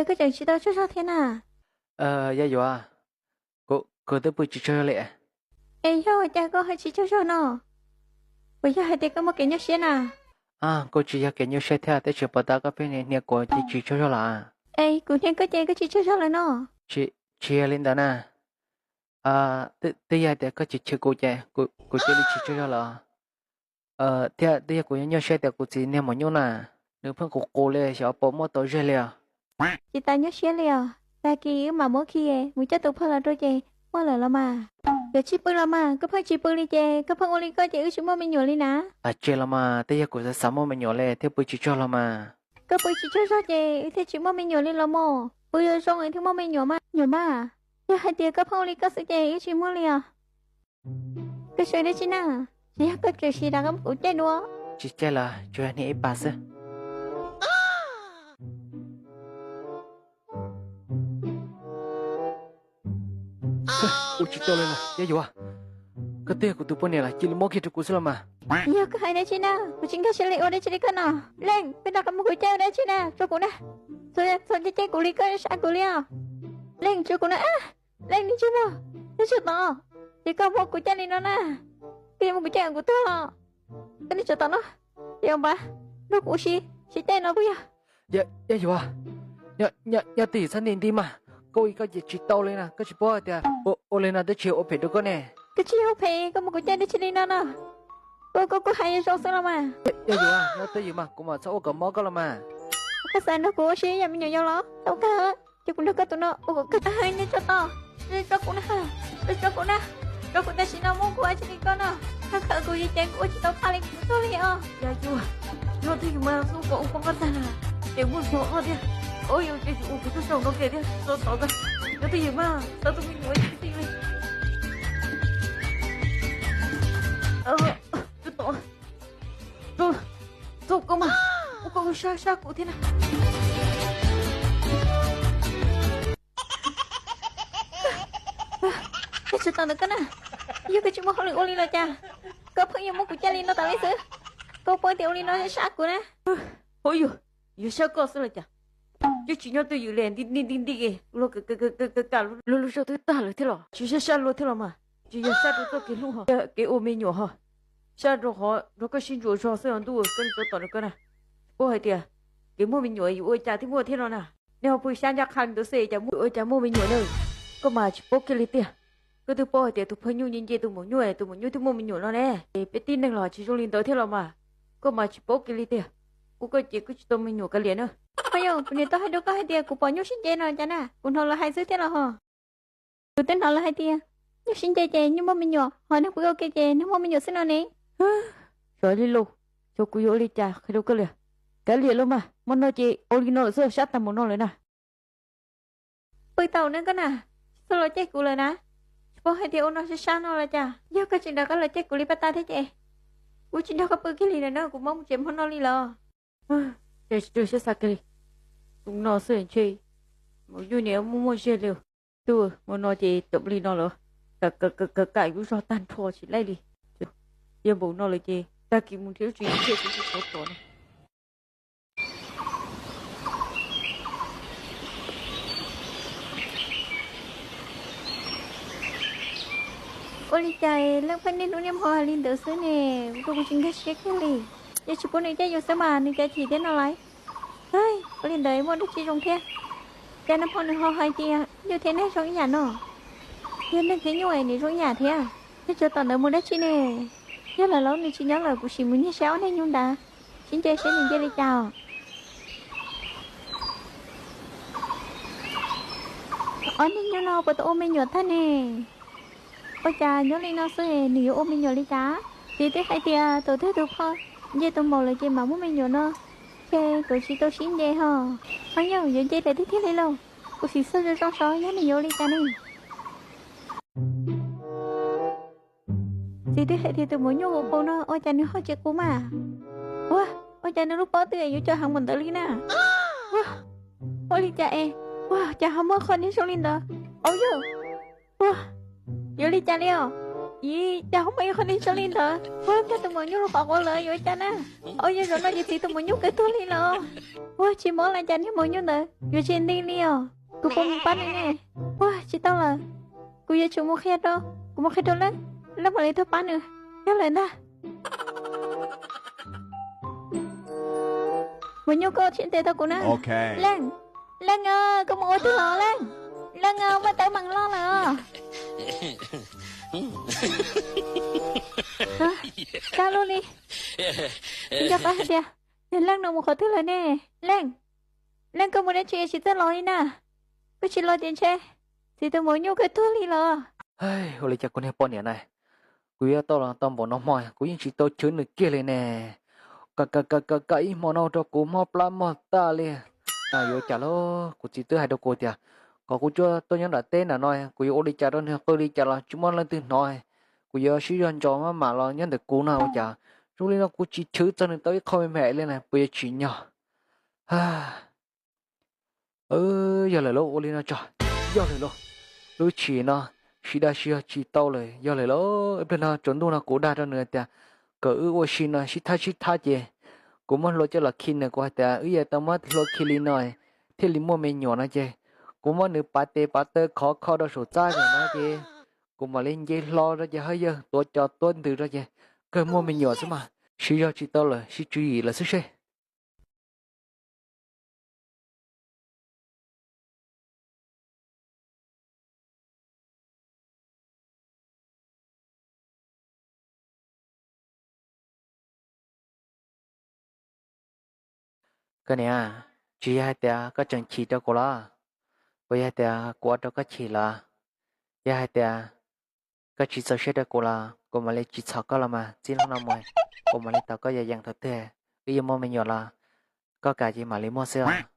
Koj tseem tsis tau tsaug zog thiab na? Yog yuav, kuv twb pw tsis tsaug zog li. Es yog ua cas koj ho tsis tsaug zog no? Puas yog hais tias koj muaj kev nyuaj siab na? Kuv tsis yog kev nyuaj siab thiab, tab sis puas tas koj pheej hnia kuv ces tsis tsaug zog los? Es kuv hnia koj ces koj tsis tsaug zog lawm no? Tsis yog li ntawd na. Twb yog tias koj chwv chwv kuv ces kuv cia li tsis tsaug zog lawm. Thiab twb yog kuv nyuaj siab tias kuv txiv niag maum nyuj na, nws pheej qus qus li xyov puas muaj tau zeg li os. Tsis tas nyuaj siab li os, tag kis wb mam muab khi mus coj tus phawj los rau ces muaj lawm los mas. Yuav tsis pw los mas, koj pheej tsis pw li ces koj pheej ua li koj ces wb tsis muaj me nyuam li na. Tsis los mas, twb yog kuv xav xav muaj me nyuam li thiaj pw tsis tsaug los mas. Koj pw tsis tsaug zog ces wb thiaj tsis muaj me nyuam li los mas, pw zoo zoo thiaj muaj me nyuam mas, nyuam mas. Yog hais tias koj pheej ua li koj xwb ces wb tsis muaj li os. Koj sau dab tsi na? Tsis yog koj tseem sim rov qab muab kuv caij dua? Tsis caij los tsuas yog niam ib pas xwb. Ua tsis tau li los yog yuav, koj twb yog kuv tus poj niam los cia li muab kiag rau kuv xwb los mas. Yog koj hais dab tsi na? Kuv tsis nkag siab li, ua dab tsi li koj no? Leej, koj rov qab muab kuv caij ua dab tsi na? Tso kuv na. Txhob caij kuv li, koj sab kuv li os. Leej, tso kuv na. Leej, neb tsis muag, neb tsis tom, ces koj muab kuv caij li no na. Koj yuav muab kuv caij kuv tuag los? Koj neb tsis tom no, ces npaj nrog kuv ua si, sib caij no puas yog? Yog yuav, nyob twj ywm txhob nti nti mas, koj ua li koj ces tsis tau li na, koj tsis paub hais tias ua li no twb tsis ua phem rau koj ne. Koj tsis yog ua phem, koj muab kuv caij dab tsi li no no? Koj, koj kuj hais zoo xwb los mas. Yog yuav, nyob twj ywm mas kuv mam txhob ua kom mob koj los mas. Koj xav nrog kuv ua si yam me nyuam yaus los? Tau kawg, ces kuv nrog koj tus no ua kom kawg. Neb tso tod, tso kuv na, tso kuv na, tso kuv tam sim no, muab kuv ua tsi li koj no. Koj khaws kuv yam ces kuv ua tsis tau phaj li kuv tuag li os. Yog yuav, nyob twj ywm mas xub kom ua poob qab tag na, ces muaj hlob thiab. Ua yus ces yus ua kuv tuaj saum no kiag thiab, tso tod koj. Nyob twj ywm mas tau tus me nyuam ua tsis tau li. Tso tod, tso, tso koj mas, ua koj sab sab kuv thiab na. Koj tsis tau ntawm koj na, yog koj tsis muaj hauj lwm ua li los cas? Koj pheej yuav muab kuv caij li no tas li xwb, koj paub tias ua li no sab kuv na. Hauj yug, yog sab koj xwb los cas? Twb tsis nyob twj ywm li, nti nti nti nti, luag kam luag luag zog twb tag lawm thiab los tsis sab sab luag thiab los mas. Tsis yog sab rau txoj kev hlub ho, kev ua me nyuam ho, sab rau qhov nrog koj sib ntsuas zog xwb os ntuj, koj tso tod rau koj na. Paub hais tias kev muaj me nyuam yus ua cas thiaj muaj thiab no na. Nej ho pw sab ncaj qha li ntawd xwb cas muaj, ua cas muaj me nyuam na. Koj mas tsis paub kiag li tiag. Koj twb paub hais tias tus phawj nyuj nce nce tus maum nyuj, tus maum nyuj twb muaj me nyuam no ne. Peb tib neeg los tsis zoo li ntawd thiab los mas. Koj mas tsis paub kiag li tiag. Ua koj ces koj tsis tau me nyuam kav liam na. Phooj ywg, kuv niam tau hais rau koj hais tias kuv pom nyuj sib nce no cas na, kuv hnov lawv hais xwb thiab los ho. Kuv twb hnov lawv hais tias nyuj sib nce ces nyuj muaj me nyuam, ho neeg pw ua ke ces neeg muaj me nyuam xwb no ne. Xyov li lauj, xyov kuv yuav ua li cas qhia rau koj li. Kav liam los mas, hmo no ces ua li no lawm xwb, sab tag mus no lawm na. Pw tau na koj na, tsis txhob los caij kuv lawm na. Tsis paub hais tias ua no sab sab no los cas, yog koj tseem rov qab los caij kuv li paj tag thiab ces kuv tsis nrog koj pw kiag li lawm na, kuv mam mus tsev hmo no li los. Ces tsis rau siab xav kiag li, tus no xwb ntshe maum nyuj niam muaj muaj zog li. Tus hmo no ces tawm li no lawm, kam kam yub zog tag nrho tsis laij li. Yog npaum no lawm ces tag kis mus nrhiav lub tsev nrhiav kuv tsis txhob tom na. Ua li cas leej pheej niaj hnub niaj hmo hais li ntawd xwb ne, ua rau kuv tsis nkag siab kiag li. Yog tsis pub nws caij yus xwb mas nws cas chim thiab no lauj. Ua li ntawd muaj dab tsi zoo thiab? Cas nag hmo nws ho hais tias nyuj thiab neeg zoo ib yam no? Yog neeg thiab nyuj es nws zoo ib yam thiab? Neb tso tom ntawd mus dab tsi ne? Yog lawv laub nws tsis nyob lawm kuv sim mus nyiag saib ob niag nyuj ntawd, sib nce saib nws nce li cas os. Ob niag nyuj no puas tau ua me nyuam tag ne? Ua cas nyob li no xwb nws yuav ua me nyuam li cas? Txiv twb hais tias tus twg tus phauj nce tus maum lawm ces mam muaj me nyuam no, ces kuv tsis tau sib nce ho. Phooj ywg, yuav nce lawm tiag tiag li lauj. Kuv sim xauj zoo zoo saib yog nws yuav ua li cas ne. Txiv twb hais tias tus maum nyuj qus qus no ua cas nws ho tsis qus mas. Ua, ua cas nws lub pob twg yuav cov heev npaum ntawd li na? Ua, ua li cas es, ua cas ho muaj qhov niag zoo li ntawd? Au yog, ua, yuav li cas li os? Ib, cas ho muaj ib qho niag zoo li ntawd? Ua cas tus maum nyuj los qhov quav lawm, yuav ua cas na? Ua yog zaum no ces txiv tus maum nyuj kawg tuag li lawm. Ua tsis mob li cas niag maum nyuj ntawd yuav tsis nti li os. Kuv puas mus pab nws ne? Ua tsis tau lawm, kuv yuav tsum mus qhia rau, kuv mus qhia rau Leej, Leej mam li tuaj pab nws. Yog lawm ntag. Maum nyuj, koj tsij ntes tau kuv na. Leej, Leej, koj mus ua twg los Leej? Leej, muaj teeb meem loj lawm. Kab lub li, nco qab hais tias yog Leej no mus qhov twg lawm ne? Leej, Leej, koj mus dab tsi tsis txawj los li na? Koj tsis los ces ntshe txiv tus maum nyuj kawg tuag li los. Ua li cas kuv niag poj niam na, kuv yuav tau los tau npaum no hmo kuv yeej tsis tau chwv nws kiag li ne. Kam kam kam kam kam ib hmo no rau kuv mob plab mob tag li. Yuav cas lauj, kuv txiv twb hais rau kuv tias kom kuv tsuas tuaj nyob nram teb nram no, kuv yuav ua li cas rau nws qw li cas los tsis muaj leej twg hnov. Kuv yuav sib zog ntsos maj mam los nyob ntawm kuv no ua cas zoo li no kuv tsis chwv txog nws tau ib qho me me li na, puas yuav tsim nyog? Yog lawm lauj, ua li no tso. Yog lawm lauj, lub tshis no sib dag sib zog tsis tau lawm. Yog lawm lauj, ib pliag no tsaus ntuj no kuv dag rau nws tias kom wb ua si no sib thab sib thab ces kuv muab hlua coj los khi nws, kuv hais tias wb yuav tau muab hlua khi li no thiaj li muaj me nyuam no ces kuv muab nws pav tes pav taw khov kho rau saum txaj no ces kuv mam li nce hlo rau ces haj yawg tuav cos tuav ntws rau ces kawg muaj me nyuam xwb mas. Sib zog tsis tau lawm, sib tswv yim lawm xwb seb. Koj niam, tsis yog hais tias koj tseem chim rau kuv los? Puas yog hais tias kuv ua rau koj chim los? Yog hais tias koj tsis txaus siab rau kuv los kuv mam li tsis txhom koj los mas, txij hnub no mus kuv mam li tos koj yog yees thaum twg wb yuav muaj me nyuam los koj kam ces mam li muaj xwb os.